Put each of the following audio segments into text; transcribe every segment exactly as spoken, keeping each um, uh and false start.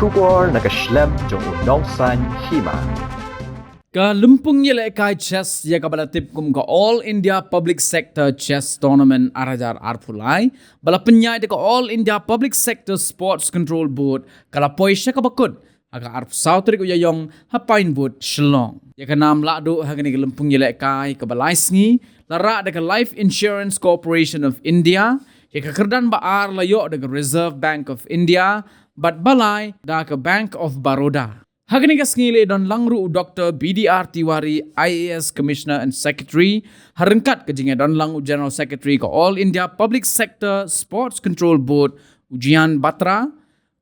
Khubor na ka shlem jong u nongsaiñ hima. Ka lympung ïalehkai chess ïa kaba la tip kum ka All India Public Sector Chess Tournament ar hajar arphew lai ba la pynïaid da ka All India Public Sector Sports Control Board ka la poi sha kaba kut ha ka arphew saw tarik u Ïaïong ha Pinewood, Shillong. Ïa ka nam lahduh ha kane ka lympung ïalehkai kaba lai sngi la rah da ka Life Insurance Corporation of India, ïa ka kyrdan ba ar la ïoh da ka Reserve Bank of India bad ba lai da ka Bank of Baroda. Ha kane ka sngi la ïadon lang ruh u Doctor B D R Tiwari, I A S Commissioner and Secretary, ha ryngkat ka jingïadon lang u General Secretary ka All India Public Sector Sports Control Board, u Jian Batra,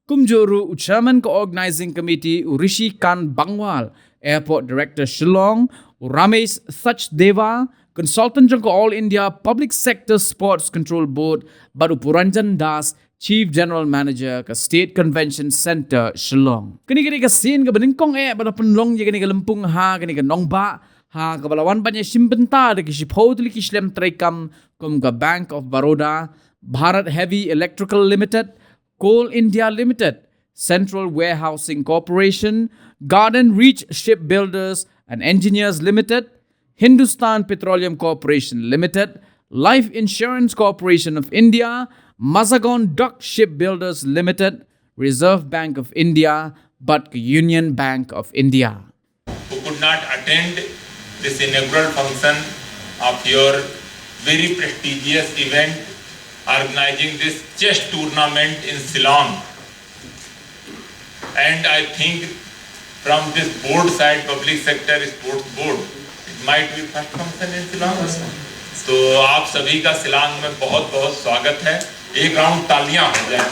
kumjuh ruh u Chairman ka Organizing Committee, u Rishi Kant Bangwal, Airport Director Shillong, u Ramesh Sachdeva, Consultant jong ka All India Public Sector Sports Control Board, bad u Puranjan Das, Chief General Manager ka State Convention Centre, Shillong. Kane ka dei ka sien kaba nyngkong eh ba la pynlong ïa kane ka lympung ha kane ka nongbah, ha kaba la wan ban ïashim bynta da ki shiphew tylli ki shlem treikam kum ka Bank of Baroda, Bharat Heavy Electrical Limited, Coal India Limited, Central Warehousing Corporation, Garden Reach Shipbuilders and Engineers Limited, Hindustan Petroleum Corporation Limited, Life Insurance Corporation of India, Mazagon Dock Shipbuilders Limited, Reserve Bank of India, bad ka Union Bank of India. Who could not attend this inaugural function of your very prestigious event, organizing this chess tournament in Shillong. And I think from this board side, Public Sector Sports Board, it might be first function in Shillong. तो आप सभी का शिलांग में बहुत बहुत स्वागत है। एक राउंड तालियां हो जाए।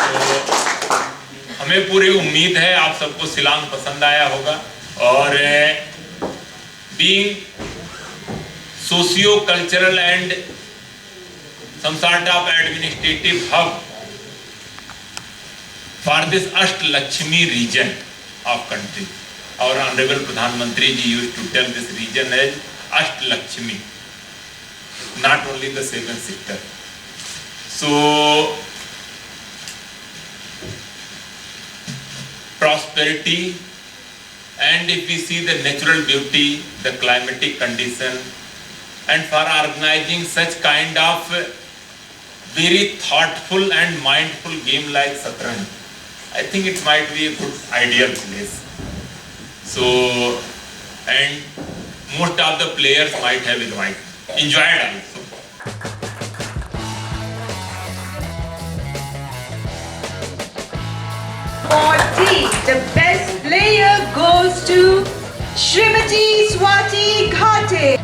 तो हमें पूरी उम्मीद है आप सबको शिलांग पसंद आया होगा। और being socio-cultural and some sort of administrative hub for this Ashtalakshmi region of country. Our Honorable Pradhan Mantri ji used to tell this region as Ashtalakshmi, not only the seven sister. So, prosperity, and if we see the natural beauty, the climatic condition, and for organizing such kind of very thoughtful and mindful game like Shatranj, I think it might be a good ideal place. So, and most of the players might have enjoyed, enjoyed also. For D, the best player goes to Srimati Swati Ghate.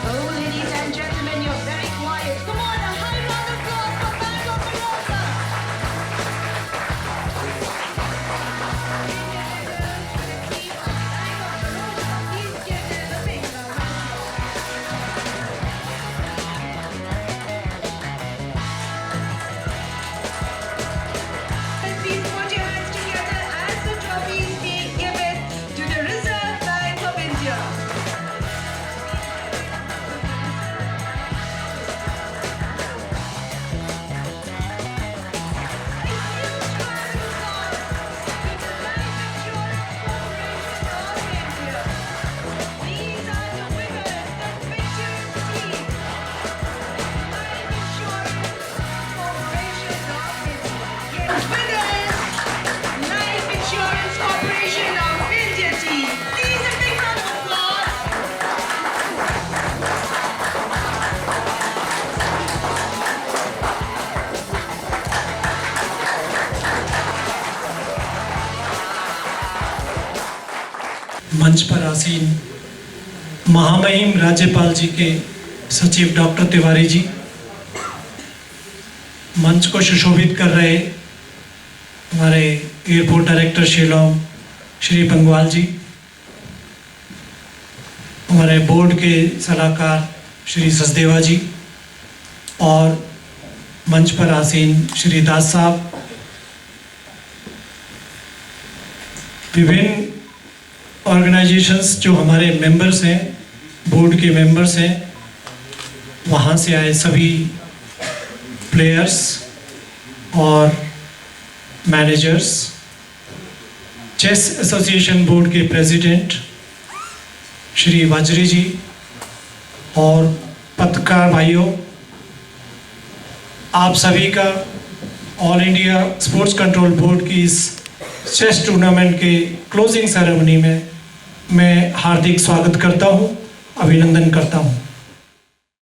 Oh, ladies and gentlemen, you're very quiet. Come on, a high round of applause for Bank of Baroda. Please put your hands together as the trophy is being given to the Reserve Bank of India. Life Insurance Corporation of India team. Please, a big round of applause. मंच पर आसीन महामहिम राज्यपाल जी के सचिव डॉक्टर तिवारी जी, मंच को सुशोभित कर रहे हमारे एयरपोर्ट डायरेक्टर शिलोंग श्री पंगवाल जी, हमारे बोर्ड के सलाहकार श्री सचदेवा जी और मंच पर आसीन श्री दास साहब, विभिन्न ऑर्गेनाइजेशंस जो हमारे मेंबर्स हैं, बोर्ड के मेंबर्स हैं, वहाँ से आए सभी प्लेयर्स और मैनेजर्स, चेस एसोसिएशन बोर्ड के प्रेसिडेंट श्री वाजरी जी और पत्रकार भाइयों, आप सभी का ऑल इंडिया स्पोर्ट्स कंट्रोल बोर्ड की इस चेस टूर्नामेंट के क्लोजिंग सेरेमनी में मैं हार्दिक स्वागत करता हूं, अभिनंदन करता हूं।